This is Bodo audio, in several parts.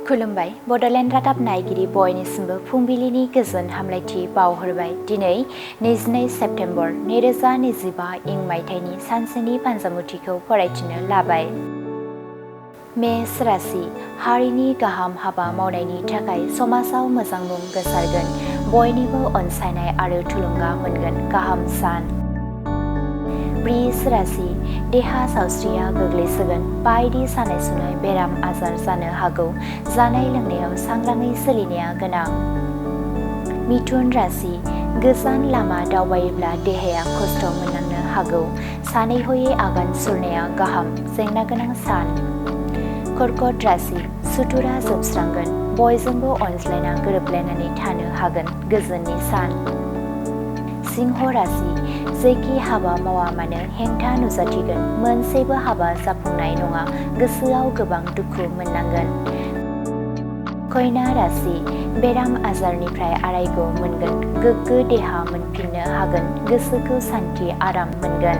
खुलुमबाय बड'लेण्ड रादाब नायगिरि बयनिसिमबो फुंबिलिनि गोजोन हामलायथि बावहरबाय। दिनै 22 सेप्तेम्बर 2025 इं मायथाइनि सानसेनि फान्जामुथिखौ फरायथिनो लाबाय। मेष राशि हारिनि गाहाम हाबा मावनायनि थाखाय समाजाव मोजां मुं गोसारगोन। बयनिबो अनसायनाय आरो थुलुंगा मोनगोन। गाहाम सान। वृष राशि देहा सावस्रिया गोग्लैसोगोन। बायदि सानाय सुनाय बेराम आजार जानो हागौ। जानाय लोंनायाव सांग्राङै सोलिनाया गोनां। मिथुन राशि गोजान लामा दावबायोब्ला देहाया खस्थ' मोननांनो हागौ। सानै हयै आगान सुरनाया गाहाम। जेंना गोनां सान। कर्कट राशि सुथुरा जोबस्रांगोन। बयजोंबो अनज्लायना गोरोबलायनानै थानो हागोन। गोजोननि सान। सिंह राशि जेखि हाबा मावा मानो हेंथा नुजाथिगोन। मोनसेबो हाबा जाफुंनाय नङा। गोसोआव गोबां दुखु मोननांगोन। कन्या राशि बेराम आजारनिफ्राय आरायग' मोनगोन। गोग्गो देहा मोनफिननो हागोन। गोसोखौ सान्थि आराम मोनगोन।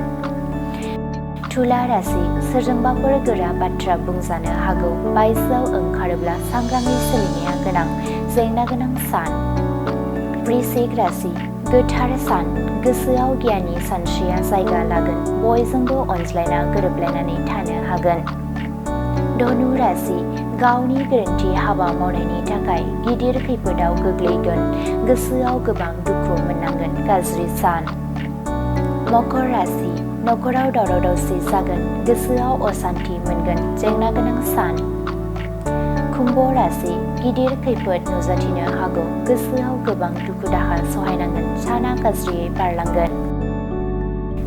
तुला राशि सोरजोंबाफोर गोरा बाथ्रा बुंजानो हागौ। बायजोआव ओंखारोब्ला सांग्राङै सोलिनाया गोनां। जेंना गोनां सान। वृश्चिक राशि गोथार सान। गोसोआव गियाननि सानस्रिया जायगा लागोन। बयजोंबो अनज्लायना गोरोबलायनानै थानो हागोन। धनु राशि गावनि गोरोन्थि हाबा मावनायनि थाखाय गिदिर खैफोदाव गोग्लैगोन। गोसोआव गोबां दुखु मोननांगोन। गाज्रि सान। मकर राशि नखराव दावराव दावसि जागोन। गोसोआव असान्थि मोनगोन। जेंना गोनां सान। कुम्भ राशि गिदिर खैफोद नुजाथिनो हागौ। गोसोआव गोबां दुखु दाहा सहायनांगोन। साना गाज्रियै बारलांगोन।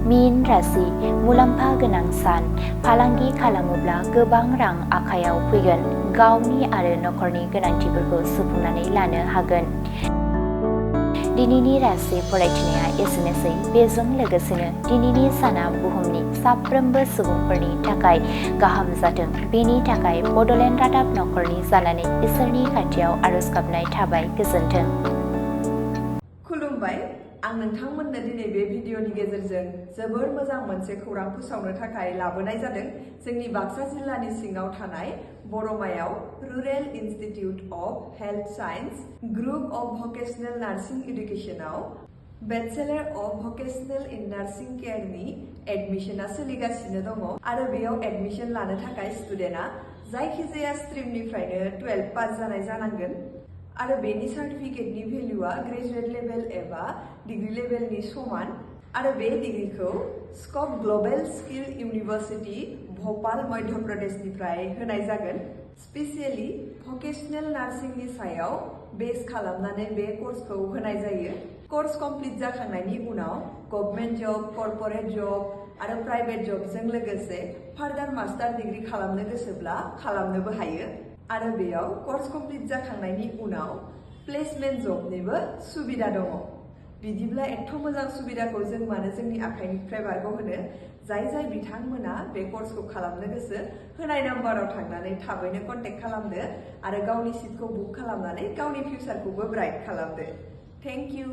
मीन राशि मुलाम्फा गोनां सान। फालांगि खालामोब्ला गोबां रां आखायाव फैगोन। गावनि आरो नखरनि गोनांथिफोरखौ सुफुंनानै लानो हागोन। दिनैनि राशि फरायथिनाया एसेनोसै। बेजों लोगोसेनो दिनैनि साना बुहुमनि साफ्रोमबो सुबुंफोरनि थाखाय गाहाम जाथों। बेनि थाखाय बड'लेण्ड रादाब नखरनि जानानै इसोरनि खाथियाव आरज गाबनाय थाबाय। गोजोन्थों। खुलुमबाय। आं नोंथांमोननो दिनै बे भिडिअनि गेजेरजों जोबोर मोजां मोनसे खौरां फोसावनो थाखाय लाबोनाय जादों। जोंनि बाक्सा जिल्लानि सिङाव थानाय बरमायाव rural institute of health science group of vocational nursing इडुकेशनाव bachelor of vocational in nursing केयारनि एडमिशना सोलिगासिनो दङ आरो बेयाव एडमिशन लानो थाखाय स्टुडेन्टआ जायखिजाया स्ट्रिमनिफ्रायनो 12 पास जानाय जानांगोन आरो बेनि सार्टिफिकेटनि भेल्युआ ग्रेजुवेट लेभेल एबा डिग्री लेभेलनि समान आरो बे डिग्रीखौ scope global skill university Bhopal Madhya प्रदेशनिफ्राय होनाय जागोन। स्पेसियेलि भकेशनेल नार्सिंनि सायाव बेस खालामनानै बे कर्सखौ होनाय जायो। कर्स कमप्लिट जाखांनायनि उनाव गभर्नमेन्ट जब, कर्परेट जब आरो प्राइवेट जबजों लोगोसे फार्दार मास्टार डिग्री खालामनो गोसोब्ला खालामनोबो हायो आरो बेयाव कर्स कमप्लिट जाखांनायनि उनाव प्लेसमेन्ट जबनिबो सुबिदा दङ। बिदिब्ला एथ' मोजां सुबिदाखौ जों मानो जोंनि आखाइनिफ्राय बारग'होनो? जाय बिथांमोना बे कर्सखौ खालामनो गोसो होनाय नाम्बाराव थांनानै थाबैनो कन्टेक्ट खालामदो आरो गावनि सिटखौ बुक खालामनानै गावनि फिउचारखौबो ब्राइट खालामदो। Thank you.